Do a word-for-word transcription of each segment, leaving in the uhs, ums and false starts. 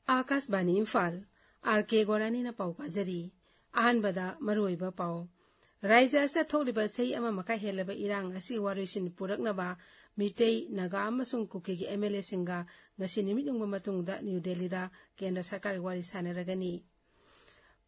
ꯑꯥꯀꯥꯁꯕꯥꯅꯤ Imphal, R ꯀꯦ ꯒꯣꯔꯥꯅꯤꯅ ꯄꯥꯎ ꯄꯥꯖꯔꯤ꯫ ꯑꯍꯥꯟꯕꯗ ꯃꯔꯨꯑꯣꯏꯕ ꯄꯥꯎ꯫ ꯔꯥꯖ꯭ꯌ ꯑꯁꯤꯗ ꯊꯣꯛꯂꯤꯕ ꯆꯍꯤ ꯑꯃ ꯃꯈꯥꯏ ꯍꯦꯜꯂꯕ ꯏꯔꯥꯡ ꯑꯁꯤꯒꯤ ꯋꯥꯔꯣꯏꯁꯤꯟ ꯄꯨꯔꯛꯅꯕ ꯃꯤꯇꯩ, ꯅꯥꯒꯥ ꯑꯃꯁꯨꯡ ꯀꯨꯀꯤꯒꯤ ꯑꯦꯝ ꯑꯦꯜ ꯑꯦꯁꯤꯡꯒ ꯉꯁꯤ ꯅꯨꯃꯤꯠ ꯌꯨꯡꯕ ꯃꯇꯨꯡꯗ ꯅ꯭ꯌꯨ ꯗꯦꯜꯂꯤꯗ ꯀꯦꯟꯗ꯭ꯔ ꯁꯔꯀꯥꯔꯒꯤ ꯋꯥꯔꯤ ꯁꯥꯟꯅꯔꯒꯅꯤ꯫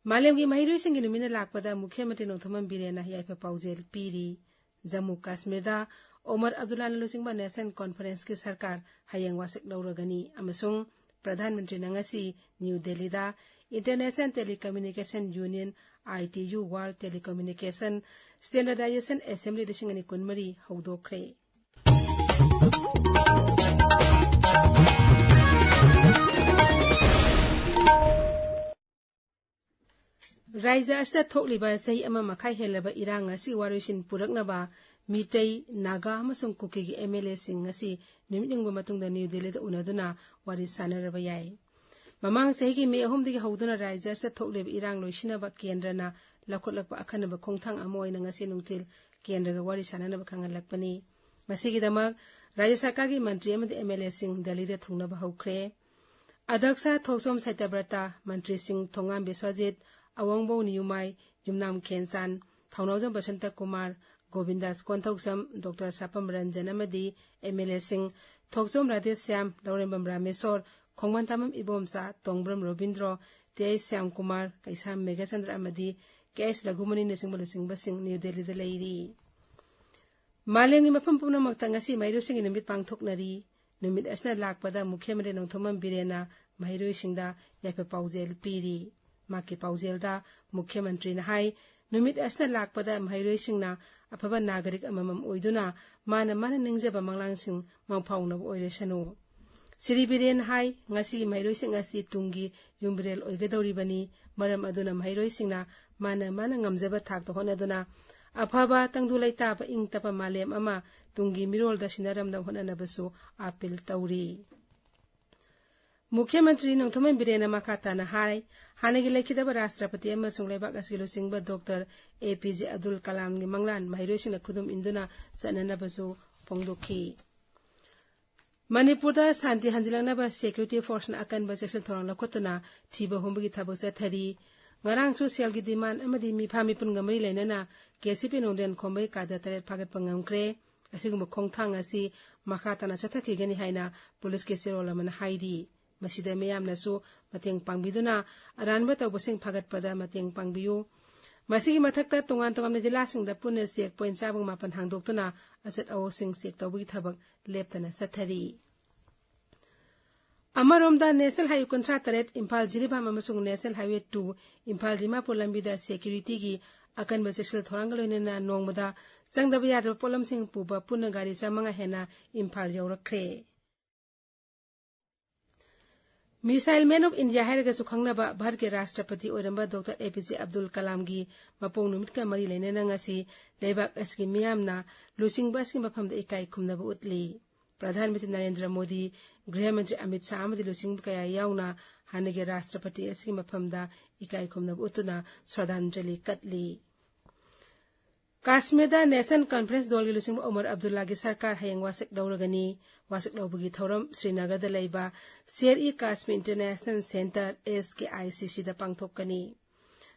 ꯃꯥꯂꯦꯝꯒꯤ ꯃꯍꯩꯔꯣꯏꯁꯤꯡꯒꯤ ꯅꯨꯃꯤꯠꯅ ꯂꯥꯛꯄꯗ ꯃꯨꯈ꯭ꯌ ꯃꯟꯇ꯭ꯔꯤ ꯅꯣꯡꯊꯣꯝꯕꯝ ꯕꯤꯔꯦꯟꯅ ꯌꯥꯏꯐ ꯄꯥꯎꯖꯦꯜ ꯄꯤꯔꯤ꯫ ꯖꯝꯃꯨ ꯀꯥꯁꯃꯤꯔꯗ ꯑꯣꯃꯔ ꯑꯕꯗꯨꯜꯂꯥꯅ ꯂꯨꯆꯤꯡꯕ ꯅꯦꯁꯅꯦꯜ ꯀꯣꯟꯐꯔꯦꯟꯁꯀꯤ ꯁꯔꯀꯥꯔ ꯍꯌꯦꯡ ꯋꯥꯁꯛ ꯂꯧꯔꯒꯅꯤ ꯑꯃꯁꯨꯡ ꯄ꯭ꯔꯙꯥꯟ ꯃꯟꯇ꯭ꯔꯤꯅ ꯉꯁꯤ ꯅ꯭ꯌꯨ ꯗꯦꯜꯂꯤꯗ International Telecommunication Union, I T U, World Telecommunication Standardization Assembly ꯂꯤꯁꯤꯡ ꯑꯅꯤ ꯀꯨꯟꯃꯔꯤ ꯍꯧꯗꯣꯛꯈ꯭ꯔꯦ꯫ ꯔꯥꯖ꯭ꯌ ꯑꯁꯤꯗ ꯊꯣꯛꯂꯤꯕ ꯆꯍꯤ ꯑꯃ ꯃꯈꯥꯏ ꯍꯦꯜꯂꯕ ꯏꯔꯥꯡ ꯑꯁꯤ ꯋꯥꯔꯣꯏꯁꯤꯟ ꯄꯨꯔꯛꯅꯕ ꯃꯤꯇꯩ, ꯅꯥꯒꯥ ꯑꯃꯁꯨꯡ ꯀꯨꯀꯤꯒꯤ ꯑꯦꯝ ꯑꯦꯜ ꯑꯦꯁꯤꯡ ꯉꯁꯤ ꯅꯨꯃꯤꯠ ꯌꯨꯡꯕ ꯃꯇꯨꯡꯗ ꯅ꯭ꯌꯨ ꯗꯦꯜꯂꯤꯗ ꯎꯅꯗꯨꯅ ꯋꯥꯔꯤ ꯁꯥꯟꯅꯔꯕ ꯌꯥꯏ꯫ ꯃꯃꯥꯡ ꯆꯍꯤꯒꯤ ꯃꯦ ꯑꯍꯨꯝꯗꯒꯤ ꯍꯧꯗꯨꯅ ꯔꯥꯖ꯭ꯌ ꯑꯁꯤꯗ ꯊꯣꯛꯂꯤꯕ ꯏꯔꯥꯡ ꯂꯣꯏꯁꯤꯟꯅꯕ ꯀꯦꯟꯗ꯭ꯔꯅ ꯂꯧꯈꯠꯂꯛꯄ ꯑꯈꯟꯅꯕ ꯈꯣꯡꯊꯥꯡ ꯑꯃ ꯑꯣꯏꯅ ꯉꯁꯤ ꯅꯨꯡꯊꯤꯜ ꯀꯦꯟꯗ꯭ꯔꯒ ꯋꯥꯔꯤ ꯁꯥꯟꯅꯅꯕ ꯈꯪꯍꯜꯂꯛꯄꯅꯤ꯫ ꯃꯁꯤꯒꯤꯗꯃꯛ ꯔꯥꯖ꯭ꯌ ꯁꯔꯀꯥꯔꯒꯤ ꯃꯟꯇ꯭ꯔꯤ ꯑꯃꯗꯤ ꯑꯦꯝ ꯑꯦꯜ ꯑꯦꯁꯤꯡ ꯗꯦꯜꯂꯤꯗ ꯊꯨꯡꯅꯕ ꯍꯧꯈ꯭ꯔꯦ꯫ ꯑꯗꯛꯁꯥ ꯊꯣꯛꯆꯣꯝ ꯁꯇ꯭ꯌꯕ꯭ꯔꯇ, ꯃꯟꯇ꯭ꯔꯤꯁꯤꯡ ꯊꯣꯉꯥꯝ ꯕꯤꯁ꯭ꯋꯖꯤꯠ, ꯑꯋꯣꯡꯕꯧ ꯅꯤꯌꯨꯃꯥꯏ, ꯌꯨꯝꯅꯥꯝ ꯈꯦꯟꯆꯥꯟ, ꯊꯧꯅꯥꯎꯖꯝ ꯕꯁꯟꯇ ꯀꯨꯃꯥꯔ, ꯒꯣꯕꯤꯟꯗꯥꯁ ꯀꯣꯟꯊꯧꯖꯝ, ꯗꯣꯛꯇꯔ ꯁꯥꯄꯝ ꯔꯟꯖꯟ ꯑꯃꯗꯤ ꯑꯦꯝ ꯑꯦꯜ ꯑꯦꯁꯤꯡ ꯊꯣꯛꯆꯣꯝ ꯔꯥꯙꯦꯁ꯭ꯌꯥꯝ, ꯂꯧꯔꯦꯝꯕꯝ ꯔꯥꯃꯦꯁꯣꯔ, ꯈꯣꯡꯕꯥꯟꯊꯥꯃꯝ ꯏꯕꯣꯝꯆꯥ, ꯇꯣꯡꯕ꯭ꯔꯝ ꯔꯣꯕꯤꯟꯗ꯭ꯔꯣ, ꯇꯤ ꯑꯩꯆ ꯁ꯭ꯌꯥꯝꯀꯨꯃꯥꯔ, ꯀꯩꯁꯥꯝ ꯃꯦꯘꯆꯟꯗ꯭ꯔ ꯑꯃꯗꯤ ꯀꯦ ꯑꯩꯆ ꯔꯘꯨꯃꯅꯤꯅꯆꯤꯡꯕ ꯂꯨꯆꯤꯡꯕꯁꯤꯡ ꯅ꯭ꯌꯨ ꯗꯦꯜꯂꯤꯗ ꯂꯩꯔꯤ꯫ ꯃꯥꯂꯦꯝꯒꯤ ꯃꯐꯝ ꯄꯨꯝꯅꯃꯛꯇ ꯉꯁꯤ ꯃꯍꯩꯔꯣꯏꯁꯤꯡꯒꯤ ꯅꯨꯃꯤꯠ ꯄꯥꯡꯊꯣꯛꯅꯔꯤ꯫ ꯅꯨꯃꯤꯠ ꯑꯁꯤꯅ ꯂꯥꯛꯄꯗ ꯃꯨꯈ꯭ꯌ ꯃꯟꯇ꯭ꯔꯤ ꯅꯣꯡꯊꯣꯝꯕꯝ ꯕꯤꯔꯦꯟꯅ ꯃꯍꯩꯔꯣꯏꯁꯤꯡꯗ ꯌꯥꯏꯐ ꯄꯥꯎꯖꯦꯜ ꯄꯤꯔꯤ꯫ ꯃꯍꯥꯛꯀꯤ ꯄꯥꯎꯖꯦꯜꯗ ꯃꯨꯈ꯭ꯌ ꯃꯟꯇ꯭ꯔꯤꯅ ꯍꯥꯏ, ꯅꯨꯃꯤꯠ ꯑꯁꯤꯅ ꯂꯥꯛꯄꯗ ꯃꯍꯩꯔꯣꯏꯁꯤꯡꯅ ꯑꯐꯕ ꯅꯥꯒꯔꯤꯛ ꯑꯃꯃꯝ ꯑꯣꯏꯗꯨꯅ ꯃꯥꯅ ꯃꯥꯅ ꯅꯤꯡꯖꯕ ꯃꯪꯂꯥꯟꯁꯤꯡ ꯃꯪꯐꯥꯎꯅꯕ ꯑꯣꯏꯔꯁꯅꯨ꯫ ꯁ꯭ꯔꯤ ꯕꯤꯔꯦꯟ ꯍꯥꯏ, ꯉꯁꯤꯒꯤ ꯃꯍꯩꯔꯣꯏꯁꯤꯡ ꯑꯁꯤ ꯇꯨꯡꯒꯤ ꯌꯨꯝꯕꯤꯔꯦꯜ ꯑꯣꯏꯒꯗꯧꯔꯤꯕꯅꯤ꯫ ꯃꯔꯝ ꯑꯗꯨꯅ ꯃꯍꯩꯔꯣꯏꯁꯤꯡꯅ ꯃꯥꯅ ꯃꯥꯅ ꯉꯝꯖꯕ ꯊꯥꯛꯇ ꯍꯣꯠꯅꯗꯨꯅ ꯑꯐꯕ, ꯇꯪꯗꯨ ꯂꯩꯇꯥꯕ, ꯏꯪ ꯇꯞꯄ ꯃꯥꯂꯦꯝ ꯑꯃ ꯇꯨꯡꯒꯤ ꯃꯤꯔꯣꯜꯗ ꯁꯤꯟꯅꯔꯝꯅꯕ ꯍꯣꯠꯅꯅꯕꯁꯨ ꯑꯥꯄꯤꯜ ꯇꯧꯔꯤ꯫ ꯃꯨꯈ꯭ꯌ ꯃꯟꯇ꯭ꯔꯤ ꯅꯣꯡꯊꯣꯝꯕꯝ ꯕꯤꯔꯦꯟꯅ ꯃꯈꯥ ꯇꯥꯅ ꯍꯥꯏ, ꯍꯥꯟꯅꯒꯤ ꯂꯩꯈꯤꯗꯕ ꯔꯥꯁꯇ꯭ꯔꯄꯇꯤ ꯑꯃꯁꯨꯡ ꯂꯩꯕꯥꯛ ꯑꯁꯤꯒꯤ ꯂꯨꯆꯤꯡꯕ ꯗꯣꯛꯇꯔ ꯑꯦ ꯄꯤ ꯖꯦ ꯑꯕꯗꯨꯜ ꯀꯂꯥꯝꯒꯤ ꯃꯪꯂꯥꯟ ꯃꯍꯩꯔꯣꯏꯁꯤꯡꯅ ꯈꯨꯗꯨꯝ ꯏꯟꯗꯨꯅ ꯆꯠꯅꯅꯕꯁꯨ ꯐꯣꯡꯗꯣꯛꯈꯤ꯫ ꯃꯅꯤꯄꯨꯔꯗ ꯁꯥꯟꯇꯤ ꯍꯟꯖꯤꯜꯂꯛꯅꯕ ꯁꯦꯀ꯭ꯌꯨꯔꯤꯇꯤ ꯐꯣꯔꯁꯅ ꯑꯀꯟꯕ ꯆꯦꯛꯁꯤꯜ ꯊꯧꯔꯥꯡ ꯂꯧꯈꯠꯇꯨꯅ ꯊꯤꯕ ꯍꯨꯝꯕꯒꯤ ꯊꯕꯛ ꯆꯠꯊꯔꯤ꯫ ꯉꯔꯥꯡꯁꯨ ꯁꯦꯜꯒꯤ ꯗꯤꯃꯥꯟ ꯑꯃꯗꯤ ꯃꯤꯐꯥ ꯃꯤꯄꯨꯟꯒ ꯃꯔꯤ ꯂꯩꯅꯅ ꯀꯦ ꯁꯤ ꯄꯤ ꯅꯣꯡꯗ꯭ꯔꯦꯟ ꯈꯣꯝꯕꯩ ꯀꯥꯗ ꯇꯔꯦꯠ ꯐꯥꯒꯠꯄ ꯉꯝꯈ꯭ꯔꯦ꯫ ꯑꯁꯤꯒꯨꯝꯕ ꯈꯣꯡꯊꯥꯡ ꯑꯁꯤ ꯃꯈꯥ ꯇꯥꯅ ꯆꯠꯊꯈꯤꯒꯅꯤ ꯍꯥꯏꯅ ꯄꯨꯂꯤꯁꯀꯤ ꯆꯦꯔꯣꯜ ꯑꯃꯅ ꯍꯥꯏꯔꯤ꯫ ꯃꯁꯤꯗ ꯃꯤꯌꯥꯝꯅꯁꯨ ꯃꯇꯦꯡ ꯄꯥꯡꯕꯤꯗꯨꯅ ꯑꯔꯥꯟꯕ ꯇꯧꯕꯁꯤꯡ ꯐꯥꯒꯠꯄꯗ ꯃꯇꯦꯡ ꯄꯥꯡꯕꯤꯌꯨ꯫ ꯃꯁꯤꯒꯤ ꯃꯊꯛꯇ ꯇꯣꯉꯥꯟ ꯇꯣꯉꯥꯟꯕ ꯖꯤꯂꯥꯁꯤꯡꯗ ꯄꯨꯟꯅ ꯆꯦꯛ ꯄꯣꯏꯟ ꯆꯥꯝꯃꯒ ꯃꯥꯄꯟ ꯍꯥꯡꯗꯣꯛꯇꯨꯅ ꯑꯆꯠ ꯑꯋꯣꯛꯁꯤꯡ ꯆꯦꯛ ꯇꯧꯕꯒꯤ ꯊꯕꯛ ꯂꯦꯞꯇꯅ ꯆꯠꯊꯔꯤ꯫ ꯑꯃꯔꯣꯝꯗ ꯅꯦꯁꯅꯦꯜ ꯍꯥꯏꯋꯦ ꯀꯨꯟꯊ꯭ꯔꯥ ꯇꯔꯦꯠ ꯏꯝꯐꯥꯜ ꯖꯤꯔꯤꯕꯥꯝ ꯑꯃꯁꯨꯡ national highway two Imphal Dimapur ꯂꯝꯕꯤꯗ ꯁꯦꯀ꯭ꯌꯨꯔꯤꯇꯤꯒꯤ ꯑꯀꯟꯕ ꯆꯦꯛꯁꯤꯜ ꯊꯧꯔꯥꯡꯒ ꯂꯣꯏꯅꯅ ꯅꯣꯡꯃꯗ ꯆꯪꯗꯕ ꯌꯥꯗ꯭ꯔꯕ ꯄꯣꯠꯂꯝꯁꯤꯡ ꯄꯨꯕ ꯄꯨꯟꯅ ꯒꯥꯔꯤ ꯆꯥꯝꯃꯉꯥ ꯍꯦꯟꯅ Imphal ꯌꯧꯔꯛꯈ꯭ꯔꯦ꯫ Missile Man of India ꯍꯥꯏꯔꯒꯁꯨ ꯈꯪꯅꯕ ꯚꯥꯔꯠꯀꯤ ꯔꯥꯁꯇ꯭ꯔꯄꯇꯤ ꯑꯣꯏꯔꯝꯕ ꯗꯣꯛꯇꯔ ꯑꯦ ꯄꯤ ꯖꯦ ꯑꯕꯗꯨꯜ ꯀꯂꯥꯝꯒꯤ ꯃꯄꯣꯛ ꯅꯨꯃꯤꯠꯀ ꯃꯔꯤ ꯂꯩꯅꯅ ꯉꯁꯤ ꯂꯩꯕꯥꯛ ꯑꯁꯤꯒꯤ ꯃꯤꯌꯥꯝꯅ ꯂꯨꯆꯤꯡꯕ ꯑꯁꯤꯒꯤ ꯃꯐꯝꯗ ꯏꯀꯥꯏ ꯈꯨꯝꯅꯕ ꯎꯠꯂꯤ꯫ ꯄ꯭ꯔꯙꯥꯟ ꯃꯟꯇ꯭ꯔꯤ ꯅꯔꯦꯟꯗ꯭ꯔ ꯃꯣꯗꯤ, ꯒ꯭ꯔꯤꯍ ꯃꯟꯇ꯭ꯔꯤ ꯑꯃꯤꯠ ꯁꯥꯍ ꯑꯃꯗꯤ ꯂꯨꯆꯤꯡꯕ ꯀꯌꯥ ꯌꯥꯎꯅ ꯍꯥꯟꯅꯒꯤ ꯔꯥꯁꯇ꯭ꯔꯄꯇꯤ ꯑꯁꯤꯒꯤ ꯃꯐꯝꯗ ꯏꯀꯥꯏ ꯈꯨꯝꯅꯕ ꯎꯠꯇꯨꯅ ꯁ꯭ꯔꯗꯥꯟꯖꯂꯤ ꯀꯠꯂꯤ꯫ ꯀꯥꯁꯃꯤꯔꯗ ꯅꯦꯁꯅꯦꯜ ꯀꯟꯐꯔꯦꯟꯁ ꯗꯣꯜꯒꯤ ꯂꯨꯆꯤꯡꯕ ꯑꯣꯃꯔ ꯑꯕꯗꯨꯜꯂꯥꯒꯤ ꯁꯔꯀꯥꯔ ꯍꯌꯦꯡ ꯋꯥꯁꯛ ꯂꯧꯔꯒꯅꯤ꯫ ꯋꯥꯁꯛ ꯂꯧꯕꯒꯤ ꯊꯧꯔꯝ ꯁ꯭ꯔꯤꯅꯒꯔꯗ ꯂꯩꯕ Sher i Kashmir international centre, S K I C ꯁꯤꯗ ꯄꯥꯡꯊꯣꯛꯀꯅꯤ꯫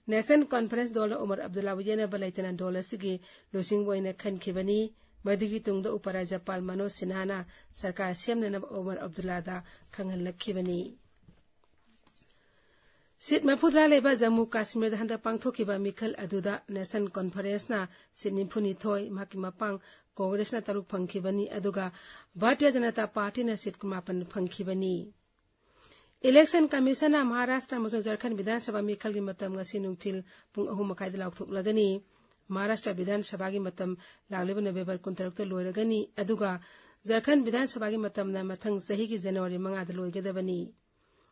ꯅꯦꯁꯅꯦꯜ ꯀꯟꯐꯔꯦꯟꯁ ꯗꯣꯜꯅ ꯑꯣꯃꯔ ꯑꯕꯗꯨꯜꯂꯥꯕꯨ ꯌꯦꯟꯅꯕ ꯂꯩꯇꯅ ꯗꯣꯜ ꯑꯁꯤꯒꯤ ꯂꯨꯆꯤꯡꯕ ꯑꯣꯏꯅ ꯈꯟꯈꯤꯕꯅꯤ꯫ ꯃꯗꯨꯒꯤ ꯇꯨꯡꯗ ꯎꯄꯔꯥꯖ꯭ꯌꯄꯥꯜ ꯃꯅꯣꯖ ꯁꯤꯟꯍꯥꯅ ꯁꯔꯀꯥꯔ ꯁꯦꯝꯅꯅꯕ ꯑꯣꯃꯔ ꯑꯕꯗꯨꯜꯂꯥꯗ ꯈꯪꯍꯜꯂꯛꯈꯤꯕꯅꯤ꯫ ꯁꯤꯠ ꯃꯔꯤꯐꯨꯇꯔꯥ ꯂꯩꯕ ꯖꯝꯃꯨ ꯀꯥꯁꯃꯤꯔꯗ ꯍꯟꯗꯛ ꯄꯥꯡꯊꯣꯛꯈꯤꯕ ꯃꯤꯈꯜ ꯑꯗꯨꯗ ꯅꯦꯁꯅꯦꯜ ꯀꯟꯐꯔꯦꯟꯁꯅ ꯁꯤꯠ ꯅꯤꯐꯨꯅꯤꯊꯣꯏ, ꯃꯍꯥꯛꯀꯤ ꯃꯄꯥꯡ ꯀꯣꯡꯒ꯭ꯔꯦꯁꯅ ꯇꯔꯨꯛ ꯐꯪꯈꯤꯕꯅꯤ, ꯑꯗꯨꯒ ꯚꯥꯔꯇꯤꯌ ꯖꯅꯇꯥ ꯄꯥꯔꯇꯤꯅ ꯁꯤꯠ ꯀꯨꯟꯃꯥꯄꯟ ꯐꯪꯈꯤꯕꯅꯤ꯫ ꯏꯂꯦꯛꯁꯟ ꯀꯃꯤꯁꯟꯅ ꯃꯍꯥꯔꯥꯁꯇ꯭ꯔ ꯑꯃꯁꯨꯡ ꯖꯔꯈꯟ ꯕꯤꯙꯥꯟ ꯁꯚꯥ ꯃꯤꯈꯜꯒꯤ ꯃꯇꯝ ꯉꯁꯤ ꯅꯨꯡꯊꯤꯜ ꯄꯨꯡ ꯑꯍꯨꯝ ꯃꯈꯥꯏꯗ ꯂꯥꯎꯊꯣꯛꯂꯒꯅꯤ꯫ ꯃꯍꯥꯔꯥꯁꯇ꯭ꯔ ꯕꯤꯙꯥꯟ ꯁꯚꯥꯒꯤ ꯃꯇꯝ ꯂꯥꯛꯂꯤꯕ ꯅꯕꯦꯝꯕꯔ ꯀꯨꯟꯇꯔꯨꯛꯇ ꯂꯣꯏꯔꯒꯅꯤ, ꯑꯗꯨꯒ ꯖꯔꯈꯟ ꯕꯤꯙꯥꯟ ꯁꯚꯥꯒꯤ ꯃꯇꯝꯅ ꯃꯊꯪ ꯆꯍꯤꯒꯤ ꯖꯅꯋꯥꯔꯤ ꯃꯉꯥꯗ ꯂꯣꯏꯒꯗꯕꯅꯤ꯫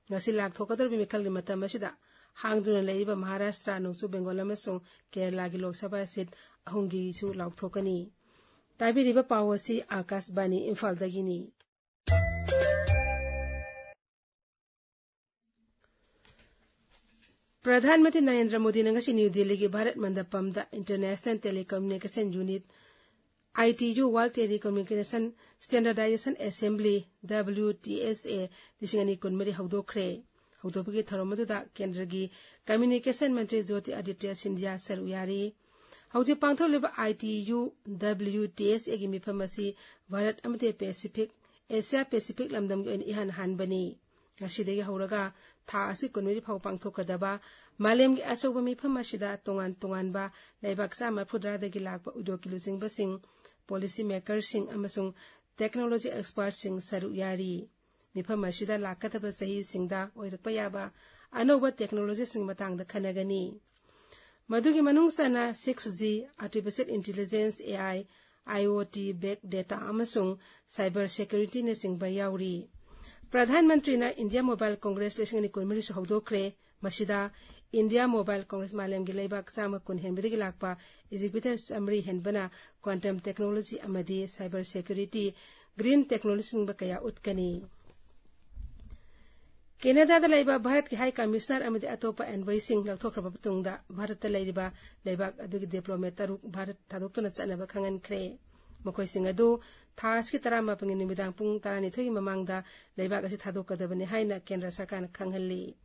ꯉꯁꯤ ꯂꯥꯎꯊꯣꯛꯀꯗꯧꯔꯤꯕ ꯃꯤꯈꯜꯒꯤ ꯃꯇꯝ ꯑꯁꯤꯗ ꯍꯥꯡꯗꯨꯅ ꯂꯩꯔꯤꯕ ꯃꯍꯥꯔꯥꯁꯇ꯭ꯔ, ꯅꯣꯡꯆꯨꯞ ꯕꯦꯡꯒꯣꯜ ꯑꯃꯁꯨꯡ ꯀꯦꯔꯂꯥꯒꯤ ꯂꯣꯛ ꯁꯚꯥ ꯁꯤꯠ ꯑꯍꯨꯝꯒꯤꯁꯨ ꯂꯥꯎꯊꯣꯛꯀꯅꯤ꯫ ꯇꯥꯕꯤꯔꯤꯕ ꯄꯥꯎ ꯑꯁꯤ ꯑꯥꯀꯥꯁꯕꯥꯅꯤ ꯏꯝꯐꯥꯜꯗꯒꯤꯅꯤ꯫ ꯄ꯭ꯔꯙꯥꯟ ꯃꯟꯇ꯭ꯔꯤ ꯅꯔꯦꯟꯗ꯭ꯔ ꯃꯣꯗꯤꯅ ꯉꯁꯤ ꯅ꯭ꯌꯨ ꯗꯤꯜꯂꯤꯒꯤ ꯚꯥꯔꯠ ꯃꯟꯗꯄꯝꯗ international telecommunication unit I T U World Telecommunication Standardization Assembly, W T S A, ꯂꯤꯁꯤꯡ ꯑꯅꯤ ꯀꯨꯟꯃꯔꯤ ꯍꯧꯗꯣꯛꯈ꯭ꯔꯦ꯫ ꯍꯧꯗꯣꯛꯄꯒꯤ ꯊꯧꯔꯝ ꯑꯗꯨꯗ ꯀꯦꯟꯗ꯭ꯔꯒꯤ ꯀꯝꯃ꯭ꯌꯨꯅꯤꯀꯦꯁꯟ ꯃꯟꯇ꯭ꯔꯤ ꯖꯣꯇꯤ ꯑꯥꯗꯤꯇ꯭ꯌ ꯁꯤꯟꯙꯤꯌꯥ ꯁꯔꯨꯛ ꯌꯥꯔꯤ꯫ ꯍꯧꯖꯤꯛ ꯄꯥꯡꯊꯣꯛꯂꯤꯕ I T U W T S A ꯒꯤ ꯃꯤꯐꯝ ꯑꯁꯤ ꯚꯥꯔꯠ ꯑꯃꯗꯤ ꯄꯦꯁꯤꯐꯤꯛ, ꯑꯦꯁꯤꯌꯥ ꯄꯦꯁꯤꯐꯤꯛ ꯂꯝꯗꯝꯒꯤ ꯑꯣꯏꯅ ꯏꯍꯥꯟ ꯍꯥꯟꯕꯅꯤ꯫ ꯉꯁꯤꯗꯒꯤ ꯍꯧꯔꯒ ꯊꯥ ꯑꯁꯤ ꯀꯨꯟꯃꯔꯤ ꯐꯥꯎ ꯄꯥꯡꯊꯣꯛꯀꯗꯕ ꯃꯥꯂꯦꯝꯒꯤ ꯑꯆꯧꯕ ꯃꯤꯐꯝ ꯑꯁꯤꯗ ꯇꯣꯉꯥꯟ ꯇꯣꯉꯥꯟꯕ ꯂꯩꯕꯥꯛ ꯆꯥꯝꯃ ꯃꯔꯤꯐꯨꯇꯔꯥꯗꯒꯤ ꯂꯥꯛꯄ ꯎꯗꯣꯛꯀꯤ ꯂꯨꯆꯤꯡꯕꯁꯤꯡ, ꯄꯣꯂꯤꯁꯤ ꯃꯦꯀꯔꯁꯤꯡ ꯑꯃꯁꯨꯡ ꯇꯦꯛꯅꯣꯂꯣꯖꯤ ꯑꯦꯛꯁꯄꯔꯠꯁꯤꯡ ꯁꯔꯨꯛ ꯌꯥꯔꯤ꯫ ꯃꯤꯐꯝ ꯑꯁꯤꯗ ꯂꯥꯛꯀꯗꯕ ꯆꯍꯤꯁꯤꯡꯗ ꯑꯣꯏꯔꯛꯄ ꯌꯥꯕ ꯑꯅꯧꯕ ꯇꯦꯛꯅꯣꯂꯣꯖꯤꯁꯤꯡꯒꯤ ꯃꯇꯥꯡꯗ ꯈꯟꯅꯒꯅꯤ꯫ ꯃꯗꯨꯒꯤ ꯃꯅꯨꯡ ꯆꯟꯅ six G, Artificial Intelligence, A I, I O T, big data ꯑꯃꯁꯨꯡ cyber securityꯅꯆꯤꯡꯕ ꯌꯥꯎꯔꯤ꯫ ꯄ꯭ꯔꯙꯥꯟ ꯃꯟꯇ꯭ꯔꯤꯅ ꯏꯟꯗꯤꯌꯥ ꯃꯣꯕꯥꯏꯜ ꯀꯣꯡꯒ꯭ꯔꯦꯁ ꯂꯤꯁꯤꯡ ꯑꯅꯤ ꯀꯨꯟꯃꯔꯤꯁꯨ ꯍꯧꯗꯣꯛꯈ꯭ꯔꯦ꯫ ꯃꯁꯤꯗ ꯏꯟꯗꯤꯌꯥ ꯃꯣꯕꯥꯏꯜ ꯀꯣꯡꯒ꯭ꯔꯦꯁ ꯃꯥꯂꯦꯝꯒꯤ ꯂꯩꯕꯥꯛ ꯆꯥꯝꯃ ꯀꯨꯟ ꯍꯦꯟꯕꯗꯒꯤ ꯂꯥꯛꯄ exhibitor ꯆꯥꯃꯔꯤ ꯍꯦꯟꯕꯅ quantum technology ꯑꯃꯗꯤ cyber security, green technologyꯅꯆꯤꯡꯕ ꯀꯌꯥ ꯎꯠꯀꯅꯤ꯫ ꯀꯦꯅꯦꯗꯥꯗ ꯂꯩꯕ ꯚꯥꯔꯠꯀꯤ ꯍꯥꯏ ꯀꯃꯤꯁꯅꯔ ꯑꯃꯗꯤ ꯑꯇꯣꯞꯄ ꯑꯦꯟꯚꯣꯏꯁꯤꯡ ꯂꯧꯊꯣꯛꯈ꯭ꯔꯕ ꯃꯇꯨꯡꯗ ꯚꯥꯔꯠꯇ ꯂꯩꯔꯤꯕ ꯂꯩꯕꯥꯛ ꯑꯗꯨꯒꯤ ꯗꯤꯄ꯭ꯂꯣꯃꯦꯠ ꯇꯔꯨꯛ ꯚꯥꯔꯠ ꯊꯥꯗꯣꯛꯇꯨꯅ ꯆꯠꯅꯕ ꯈꯪꯍꯟꯈ꯭ꯔꯦ꯫ ꯃꯈꯣꯏꯁꯤꯡ ꯑꯗꯨ ꯊꯥ ꯑꯁꯤꯒꯤ ꯇꯔꯥꯃꯥꯄꯟꯒꯤ ꯅꯨꯃꯤꯗꯥꯡ ꯄꯨꯡ ꯇꯔꯥꯅꯤꯊꯣꯏꯒꯤ ꯃꯃꯥꯡꯗ ꯂꯩꯕꯥꯛ ꯑꯁꯤ ꯊꯥꯗꯣꯛꯀꯗꯕꯅꯤ ꯍꯥꯏꯅ ꯀꯦꯟꯗ꯭ꯔ ꯁꯔꯀꯥꯔꯅ ꯈꯪꯍꯜꯂꯤ꯫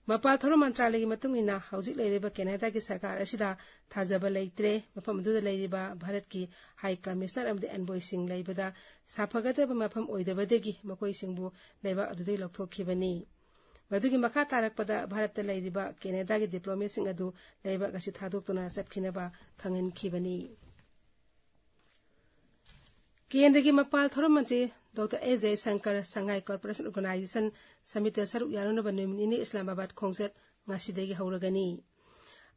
ꯃꯄꯥꯜ ꯊꯧꯔꯝ ꯃꯟꯇ꯭ꯔꯥꯂꯌꯒꯤ ꯃꯇꯨꯡ ꯏꯟꯅ ꯍꯧꯖꯤꯛ ꯂꯩꯔꯤꯕ ꯀꯦꯅꯦꯗꯥꯒꯤ ꯁꯔꯀꯥꯔ ꯑꯁꯤꯗ ꯊꯥꯖꯕ ꯂꯩꯇ꯭ꯔꯦ꯫ ꯃꯐꯝ ꯑꯗꯨꯗ ꯂꯩꯔꯤꯕ ꯚꯥꯔꯠꯀꯤ ꯍꯥꯏ ꯀꯃꯤꯁꯅꯔ ꯑꯃꯗꯤ ꯑꯦꯟꯚꯣꯏꯁꯤꯡ ꯂꯩꯕꯗ ꯁꯥꯐꯒꯗꯕ ꯃꯐꯝ ꯑꯣꯏꯗꯕꯗꯒꯤ ꯃꯈꯣꯏꯁꯤꯡꯕꯨ ꯂꯩꯕꯥꯛ ꯑꯗꯨꯗꯒꯤ ꯂꯧꯊꯣꯛꯈꯤꯕꯅꯤ꯫ ꯃꯗꯨꯒꯤ ꯃꯈꯥ ꯇꯥꯔꯛꯄꯗ ꯚꯥꯔꯠꯇ ꯂꯩꯔꯤꯕ ꯀꯦꯅꯦꯗꯥꯒꯤ ꯗꯤꯄ꯭ꯂꯣꯃꯦꯠꯁꯤꯡ ꯑꯗꯨ ꯂꯩꯕꯥꯛ ꯑꯁꯤ ꯊꯥꯗꯣꯛꯇꯨꯅ ꯆꯠꯈꯤꯅꯕ ꯈꯪꯍꯟꯈꯤꯕꯅꯤ꯫ ꯀꯦꯟꯗ꯭ꯔꯒꯤ ꯃꯄꯥꯜ ꯊꯧꯔꯝ ꯃꯟꯇ꯭ꯔꯤ ꯗꯣꯛꯇꯔ ꯑꯦꯁ ꯖꯌꯁꯪꯀꯔ ꯁꯪꯉꯥꯏ ꯀꯣꯔꯄꯣꯔꯦꯁꯟ ꯑꯣꯔꯒꯅꯥꯏꯖꯦꯁꯟ ꯁꯃꯤꯠꯇ ꯁꯔꯨꯛ ꯌꯥꯅꯅꯕ ꯅꯨꯃꯤꯠ ꯅꯤꯅꯤ ꯏꯁꯂꯥꯃꯥꯕꯥꯗ ꯈꯣꯡꯆꯠ ꯉꯁꯤꯗꯒꯤ ꯍꯧꯔꯒꯅꯤ꯫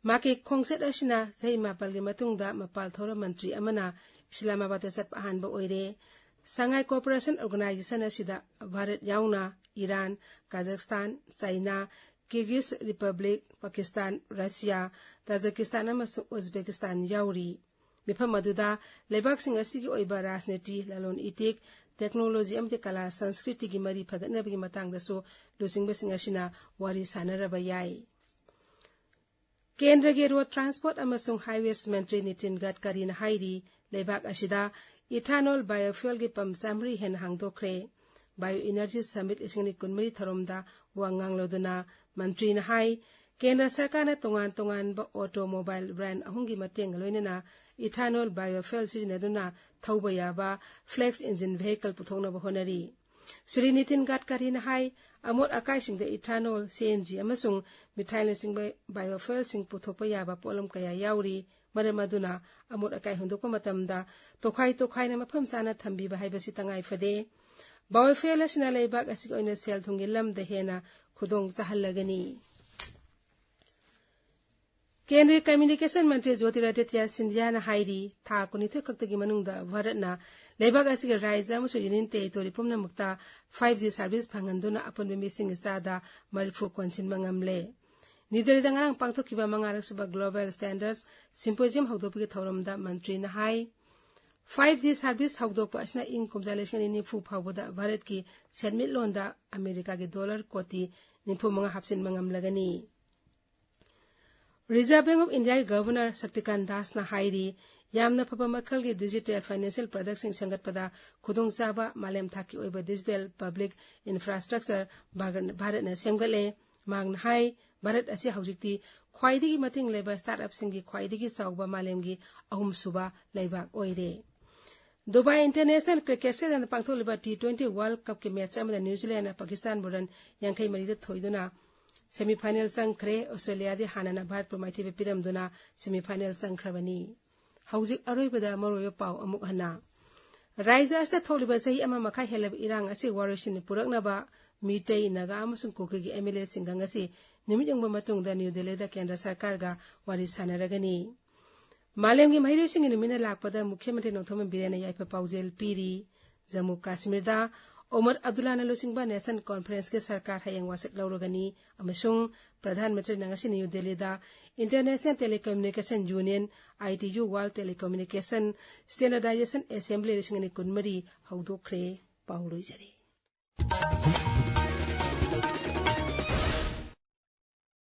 ꯃꯍꯥꯛꯀꯤ ꯈꯣꯡꯆꯠ ꯑꯁꯤꯅ ꯆꯍꯤ ꯃꯥꯄꯜꯒꯤ ꯃꯇꯨꯡꯗ ꯃꯄꯥꯜ ꯊꯧꯔꯝ ꯃꯟꯇ꯭ꯔꯤ ꯑꯃꯅ ꯏꯁꯂꯥꯃꯥꯕꯥꯗꯇ ꯆꯠꯄ ꯑꯍꯥꯟꯕ ꯑꯣꯏꯔꯦ꯫ ꯁꯪꯉꯥꯏ ꯀꯣꯔꯄꯣꯔꯦꯁꯟ ꯑꯣꯔꯒꯅꯥꯏꯖꯦꯁꯟ ꯑꯁꯤꯗ ꯚꯥꯔꯠ ꯌꯥꯎꯅ Iran, Kazakhstan, China, Kyrgyz republic, Pakistan, Russia, Tajikistan ꯑꯃꯁꯨꯡ ꯎꯖꯕꯦꯀꯤꯁꯇꯥꯟ ꯌꯥꯎꯔꯤ꯫ ꯃꯤꯐꯝ ꯑꯗꯨꯗ ꯂꯩꯕꯥꯛꯁꯤꯡ ꯑꯁꯤꯒꯤ ꯑꯣꯏꯕ ꯔꯥꯖꯅꯤꯇꯤ, ꯂꯂꯣꯟ ꯏꯇꯤꯛ, ꯇꯦꯛꯅꯣꯂꯣꯖꯤ ꯑꯃꯗꯤ ꯀꯂꯥ ꯁꯪꯁꯀ꯭ꯔꯤꯇꯤꯒꯤ ꯃꯔꯤ ꯐꯒꯠꯅꯕꯒꯤ ꯃꯇꯥꯡꯗꯁꯨ ꯂꯨꯆꯤꯡꯕꯁꯤꯡ ꯑꯁꯤꯅ ꯋꯥꯔꯤ ꯁꯥꯟꯅꯔꯕ ꯌꯥꯏ꯫ ꯀꯦꯟꯗ꯭ꯔꯒꯤ ꯔꯣꯗ ꯇ꯭ꯔꯥꯟꯁꯄꯣꯔꯠ ꯑꯃꯁꯨꯡ ꯍꯥꯏꯋꯦꯁ ꯃꯟꯇ꯭ꯔꯤ ꯅꯤꯇꯤꯟ ꯒꯗꯀꯔꯤꯅ ꯍꯥꯏꯔꯤ, ꯂꯩꯕꯥꯛ ꯑꯁꯤꯗ ethanol biofuelꯒꯤ ꯄꯝ ꯆꯥꯃꯔꯤ ꯍꯦꯟꯅ ꯍꯥꯡꯗꯣꯛꯈ꯭ꯔꯦ꯫ Bio Energy Summit ꯂꯤꯁꯤꯡ ꯑꯅꯤ ꯀꯨꯟꯃꯔꯤ ꯊꯧꯔꯝꯗ ꯋꯥ ꯉꯥꯡꯂꯗꯨꯅ ꯃꯟꯇ꯭ꯔꯤꯅ ꯍꯥꯏ, ꯀꯦꯟꯗ꯭ꯔ ꯁꯔꯀꯥꯔꯅ ꯇꯣꯉꯥꯟ ꯇꯣꯉꯥꯟꯕ automobile brand ꯑꯍꯨꯝꯒꯤ ꯃꯇꯦꯡꯒ ꯂꯣꯏꯅꯅ ethanol biofuel ꯁꯤꯖꯤꯟꯅꯗꯨꯅ ꯊꯧꯕ ꯌꯥꯕ flex engine vehicle ꯄꯨꯊꯣꯛꯅꯕ ꯍꯣꯠꯅꯔꯤ꯫ ꯁ꯭ꯔꯤ ꯅꯤꯇꯤꯟ ꯒꯗꯀꯔꯤꯅ ꯍꯥꯏ, ꯑꯃꯣꯠ ꯑꯀꯥꯏꯁꯤꯡꯗ ethanol, C N G ꯑꯃꯁꯨꯡ methaneꯅꯆꯤꯡꯕ biofuelꯁꯤꯡ ꯄꯨꯊꯣꯛꯄ ꯌꯥꯕ ꯄꯣꯠꯂꯝ ꯀꯌꯥ ꯌꯥꯎꯔꯤ꯫ ꯃꯔꯝ ꯑꯗꯨꯅ ꯑꯃꯣꯠ ꯑꯀꯥꯏ ꯍꯨꯟꯗꯣꯛꯄ ꯃꯇꯝꯗ ꯇꯣꯈꯥꯏ ꯇꯣꯈꯥꯏꯅ ꯃꯐꯝ ꯆꯥꯅ ꯊꯝꯕꯤꯕ ꯍꯥꯏꯕꯁꯤ ꯇꯉꯥꯏ ꯐꯗꯦ꯫ Biofuel ꯑꯁꯤꯅ ꯂꯩꯕꯥꯛ ꯑꯁꯤꯒꯤ ꯑꯣꯏꯅ ꯁꯦꯜ ꯊꯨꯝꯒꯤ ꯂꯝꯗ ꯍꯦꯟꯅ ꯈꯨꯗꯣꯡ ꯆꯥꯍꯜꯂꯒꯅꯤ꯫ ꯀꯦꯟꯗ꯭ꯔꯒꯤ ꯀꯝꯃ꯭ꯌꯨꯅꯤꯀꯦꯁꯟ ꯃꯟꯇ꯭ꯔꯤ ꯖꯣꯇꯤꯔꯥꯗꯤꯇ꯭ꯌ ꯁꯤꯟꯙꯤꯌꯥꯅ ꯍꯥꯏꯔꯤ, ꯊꯥ ꯀꯨꯟꯅꯤꯊꯣꯏ ꯈꯛꯇꯒꯤ ꯃꯅꯨꯡꯗ ꯚꯥꯔꯠꯅ ꯂꯩꯕꯥꯛ ꯑꯁꯤꯒꯤ ꯔꯥꯖ꯭ꯌ ꯑꯃꯁꯨꯡ ꯌꯨꯅꯤꯌꯟ ꯇꯦꯔꯤꯇꯣꯔꯤ ꯄꯨꯝꯅꯃꯛꯇ five G service ꯐꯪꯍꯟꯗꯨꯅ ꯑꯄꯨꯟꯕ ꯃꯤꯁꯤꯡꯒꯤ ꯆꯥꯗ ꯃꯔꯤꯐꯨ ꯀꯣꯟꯁꯤꯟꯕ ꯉꯝꯂꯦ꯫ ꯅ꯭ꯌꯨ ꯗꯦꯜꯂꯤꯗ ꯉꯔꯥꯡ ꯄꯥꯡꯊꯣꯛꯈꯤꯕ ꯃꯉꯥꯔꯛ ꯁꯨꯕ Global Standards Symposium ꯍꯧꯗꯣꯛꯄꯒꯤ ꯊꯧꯔꯝꯗ ꯃꯟꯇ꯭ꯔꯤꯅ ꯍꯥꯏ, five G service ꯍꯧꯗꯣꯛꯄ ꯑꯁꯤꯅ ꯏꯪ ꯀꯨꯝꯖꯥ ꯂꯤꯁꯤꯡ ꯑꯅꯤ ꯅꯤꯐꯨ ꯐꯥꯎꯕꯗ ꯚꯥꯔꯠꯀꯤ ꯁꯦꯟꯃꯤꯠꯂꯣꯟꯗ ꯑꯃꯦꯔꯤꯀꯥꯒꯤ ꯗꯣꯂꯔ ꯀꯣꯇꯤ ꯅꯤꯐꯨ ꯃꯉꯥ ꯍꯥꯞꯆꯤꯟꯕ ꯉꯝꯂꯒꯅꯤ꯫ Reserve Bank of Indiaꯒꯤ Governor ꯁꯛꯇꯤꯀꯥꯟ ꯗꯥꯁꯅ ꯍꯥꯏꯔꯤ, ꯌꯥꯝꯅ ꯐꯕ ꯃꯈꯜꯒꯤ digital financial productꯁꯤꯡ ꯁꯦꯝꯒꯠꯄꯗ ꯈꯨꯗꯣꯡꯆꯥꯕ ꯃꯥꯂꯦꯝ ꯊꯥꯛꯀꯤ ꯑꯣꯏꯕ digital public infrastructure ꯚꯥꯔꯠ-, ꯚꯥꯔꯠꯅ ꯁꯦꯝꯒꯠꯂꯦ꯫ ꯃꯍꯥꯛꯅ ꯍꯥꯏ, ꯚꯥꯔꯠ ꯑꯁꯤ ꯍꯧꯖꯤꯛꯇꯤ ꯈ꯭ꯋꯥꯏꯗꯒꯤ ꯃꯇꯤꯡ ꯂꯩꯕ startupꯁꯤꯡꯒꯤ ꯈ꯭ꯋꯥꯏꯗꯒꯤ ꯆꯥꯎꯕ ꯃꯥꯂꯦꯝꯒꯤ ꯑꯍꯨꯝꯁꯨꯕ ꯂꯩꯕꯥꯛ ꯑꯣꯏꯔꯦ꯫ Dubai International Cricket Stadiumꯗ ꯄꯥꯡꯊꯣꯛꯂꯤꯕ T twenty World Cupꯀꯤ match ꯑꯃꯗ New Zealandꯅ ꯄꯥꯀꯤꯁꯇꯥꯟꯕꯨ run ꯌꯥꯡꯈꯩ ꯃꯔꯤꯗ ꯊꯣꯏꯗꯨꯅ semifinal ꯆꯪꯈ꯭ꯔꯦ꯫ ꯑꯣꯁꯇ꯭ꯔꯦꯂꯤꯌꯥꯗꯤ ꯍꯥꯟꯅꯅ ꯚꯥꯔꯠꯄꯨ ꯃꯥꯏꯊꯤꯕ ꯄꯤꯔꯝꯗꯨꯅ semifinal ꯆꯪꯈ꯭ꯔꯕꯅꯤ꯫ ꯍꯧꯖꯤꯛ ꯑꯔꯣꯏꯕꯗ ꯃꯔꯨꯑꯣꯏꯕ ꯄꯥꯎ ꯑꯃꯨꯛ ꯍꯟꯅ꯫ ꯔꯥꯖ꯭ꯌ ꯑꯁꯤꯗ ꯊꯣꯛꯂꯤꯕ ꯆꯍꯤ ꯑꯃ ꯃꯈꯥꯏ ꯍꯦꯜꯂꯕ ꯏꯔꯥꯡ ꯑꯁꯤ ꯋꯥꯔꯣꯏꯁꯤꯟ ꯄꯨꯔꯛꯅꯕ ꯃꯤꯇꯩ, ꯅꯥꯒꯥ ꯑꯃꯁꯨꯡ ꯀꯨꯀꯤꯒꯤ MLAꯁꯤꯡꯒ ꯉꯁꯤ ꯅꯨꯃꯤꯠ ꯌꯨꯡꯕ ꯃꯇꯨꯡꯗ ꯅ꯭ꯌꯨ ꯗꯦꯜꯂꯤꯗ ꯀꯦꯟꯗ꯭ꯔ ꯁꯔꯀꯥꯔꯒ ꯋꯥꯔꯤ ꯁꯥꯟꯅꯔꯒꯅꯤ꯫ ꯃꯥꯂꯦꯝꯒꯤ ꯃꯍꯩꯔꯣꯏꯁꯤꯡꯒꯤ ꯅꯨꯃꯤꯠꯅ ꯂꯥꯛꯄꯗ ꯃꯨꯈ꯭ꯌ ꯃꯟꯇ꯭ꯔꯤ ꯅꯣꯡꯊꯣꯝꯕꯝ ꯕꯤꯔꯦꯟꯅ ꯌꯥꯏꯐ ꯄꯥꯎꯖꯦꯜ ꯄꯤꯔꯤ꯫ ꯖꯝꯃꯨ ꯀꯥꯁꯃꯤꯔꯗ ꯑꯣꯃꯔ ꯑꯕꯗꯨꯜꯂꯥꯅ ꯂꯨꯆꯤꯡꯕ National Conferenceꯀꯤ ꯁꯔꯀꯥꯔ ꯍꯌꯦꯡ ꯋꯥꯁꯛ ꯂꯧꯔꯒꯅꯤ ꯑꯃꯁꯨꯡ ꯄ꯭ꯔꯙꯥꯟ ꯃꯟꯇ꯭ꯔꯤꯅ ꯉꯁꯤ ꯅ꯭ꯌꯨ ꯗꯦꯜꯂꯤꯗ International Telecommunication Union, ITU World Telecommunication Standardization Assembly ꯂꯤꯁꯤꯡ ꯑꯅꯤ ꯀꯨꯟꯃꯔꯤ ꯍꯧꯗꯣꯛꯈ꯭ꯔꯦ꯫ ꯄꯥꯎ ꯂꯣꯏꯖꯔꯦ꯫